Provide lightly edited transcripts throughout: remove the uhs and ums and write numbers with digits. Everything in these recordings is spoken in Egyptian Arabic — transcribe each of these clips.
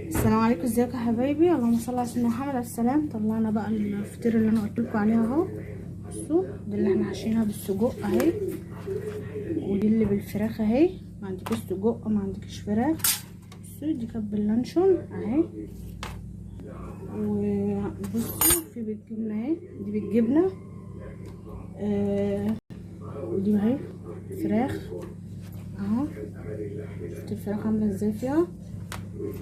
السلام عليكم، ازيكم يا حبايبي؟ اللهم صل على سيدنا محمد عليه السلام. طلعنا بقى الفطير اللي انا قلت لكم عليها اهو. بصوا دي اللي احنا حاشينها بالسجق اهي، ودي اللي بالفراخ اهي. ما عندكش سجق ما عندكش فراخ. بصوا دي كانت باللانشون اهي، وبصوا في بالجبنه اهي، دي بالجبنه ودي اهي فراخ اهو. شفت الفراخ عامله ازاي فيها؟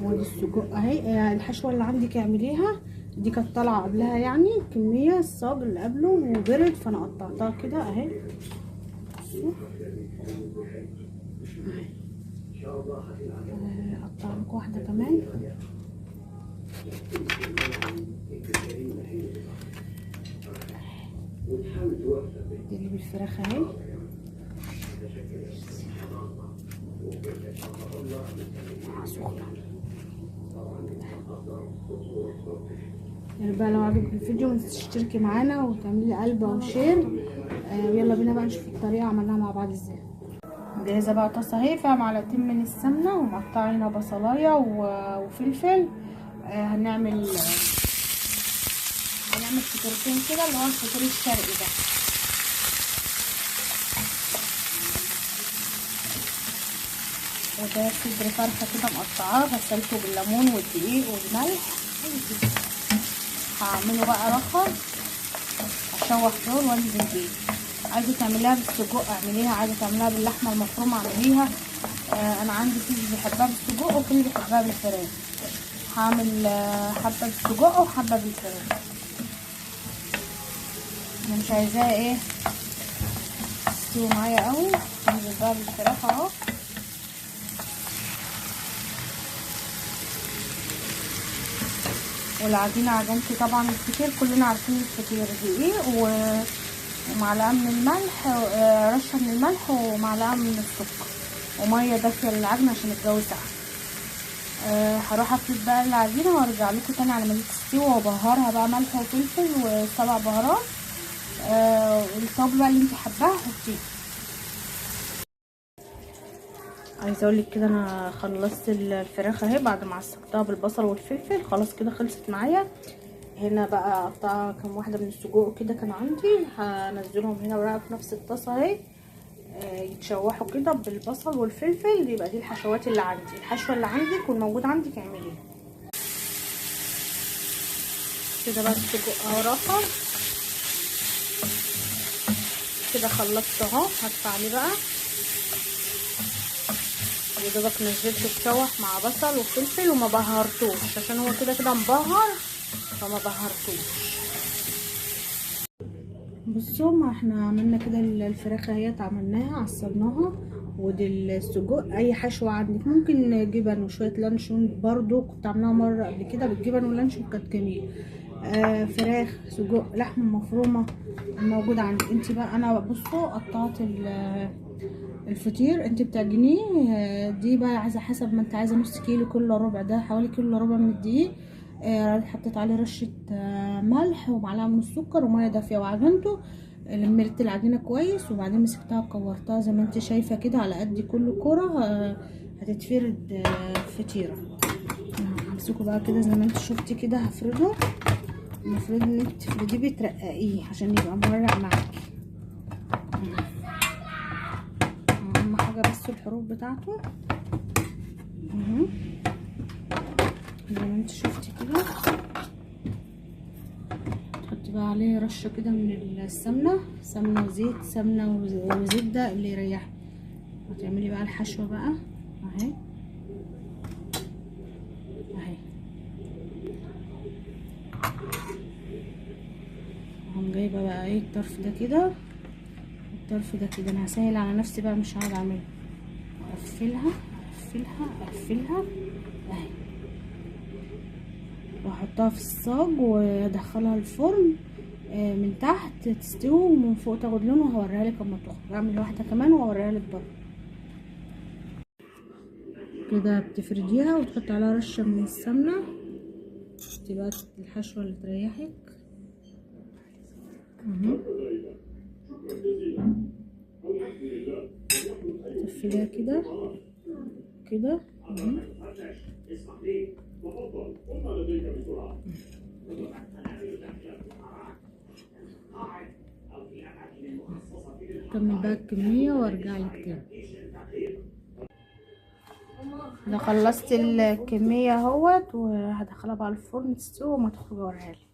ودي السجق اهي. الحشوه اللي عندك اعمليها، دي كانت طالعه قبلها يعني كمية الصاج اللي قبله وبرد، فانا قطعتها كده اهي. بصوا اهي، اقطع لكم واحدة كمان. دي اللي بالفراخ اهي. سخنة. يعني بقى لو عجبك الفيديو ما تنسيش تشتركي معانا وتعملي قلب او share. ويلا بينا بقى نشوف الطريقة عملناها مع بعض ازاي. مجهزة بقى طاسه اهي فيها معلقتين من السمنة، ومقطعين بصلايه وفلفل. هنعمل فطيرتين كده، اللي هو الفطير الشرقي ده. وده صدر فرخة كده مقطعاه، غسلته بالليمون والدقيق والملح. هعمله بقى رخر، اشوح دول وانزل بيه. عايزه تعمليها بالسجق اعمليها، عايزه تعمليها باللحمه المفرومه اعمليها. انا عندي في اللي بيحبها بالسجق وفي اللي بيحبها بالفراخ. هعمل حبه بالسجق وحبه بالفراخ. انا مش عايزاها ايه تستوي معايا قوي. انزل بقى بالفراخ اهو. والعجينه عجنتي طبعا الفطير، كلنا عارفين الفطير دقيق ومعلقة من الملح، رشه من الملح ومعلقة من السكر ومية دافيه للعجنه عشان الجو ساقع. هروح افرد بقى العجينة وارجع لكم تاني على ما تستوي، وابهرها بقى ملح وفلفل وسبع بهارات. الطبلة اللي انت حباها حطيها. عايزه اقول لك كده انا خلصت الفراخ اهي بعد ما عصقتها بالبصل والفلفل، خلاص كده خلصت معايا. هنا بقى قطعه كام واحدة من السجق كده كان عندي، هنزلهم هنا بقى في نفس الطاسه اهي، يتشوحوا كده بالبصل والفلفل. يبقى دي الحشوات اللي عندي، الحشوه اللي عندك والموجود عندك اعمليها كده. بقى السجق اهو رفع كده، خلصت اهو. هدفع عليه بقى يا دوبك، نزلته اتشوح مع بصل وفلفل وما بهرتوش عشان هو كده كده مبهر، فما بهرتوش. بصوا ما احنا عملنا كده الفراخ اهي، عملناها عصرناها. ودي السجق، اي حشوه عندك، ممكن جبن وشوية لانشون برضو، كنت عاملاها مرة قبل كده بالجبن واللانشون كانت جميلة. فراخ، سجق، لحمه مفرومه الموجود عندك انت بقى. انا بصوا قطعت الفطير، انت بتعجنيه دي بقى عايزه حسب ما انت عايزه، نص كيلو كل ربع، ده حوالي كيلو ربع من الدقيق. حطيت عليه رشه ملح ومعلقة من السكر ومية دافيه وعجنته. لميت العجينة كويس وبعدين مسكتها وكورتها زي ما انت شايفه كده على قد كل كره هتتفرد فطيره. همسكه بقى كده زي ما انت شفتي كده، هفرده. المفروض ان انت تفرديه بترققيه عشان يبقى مورق معاكي. اهم حاجة بس الحروف بتاعته اهو زي ما انت شفتي كده. تحطي بقى عليه رشه كده من السمنة، سمنه وزيت، سمنه وزبده اللي يريحك. هتعملي بقى الحشوه بقى اهي اهي. هقوم جايبه بقى ايه الطرف ده كده الطرف ده كده. انا هسهل على نفسي بقى، مش هقعد اعملها. اقفلها اقفلها اقفلها اهي، واحطها في الصاج وادخلها الفرن من تحت تستوي ومن فوق تاخد لون، وهوريها لك اما تخرج. اعمل واحدة كمان وهوريها لك برضه. كده بتفرديها وتحطي عليها رشه من السمنة، تبقى الحشوه اللي تريحك. تقفليها كده كده. اهي. كمل بقى الكمية وارجع لك تاني. انا خلصت الكمية اهوت، وهدخلها بقى الفرن تستوي وما تخرج اوريها لك.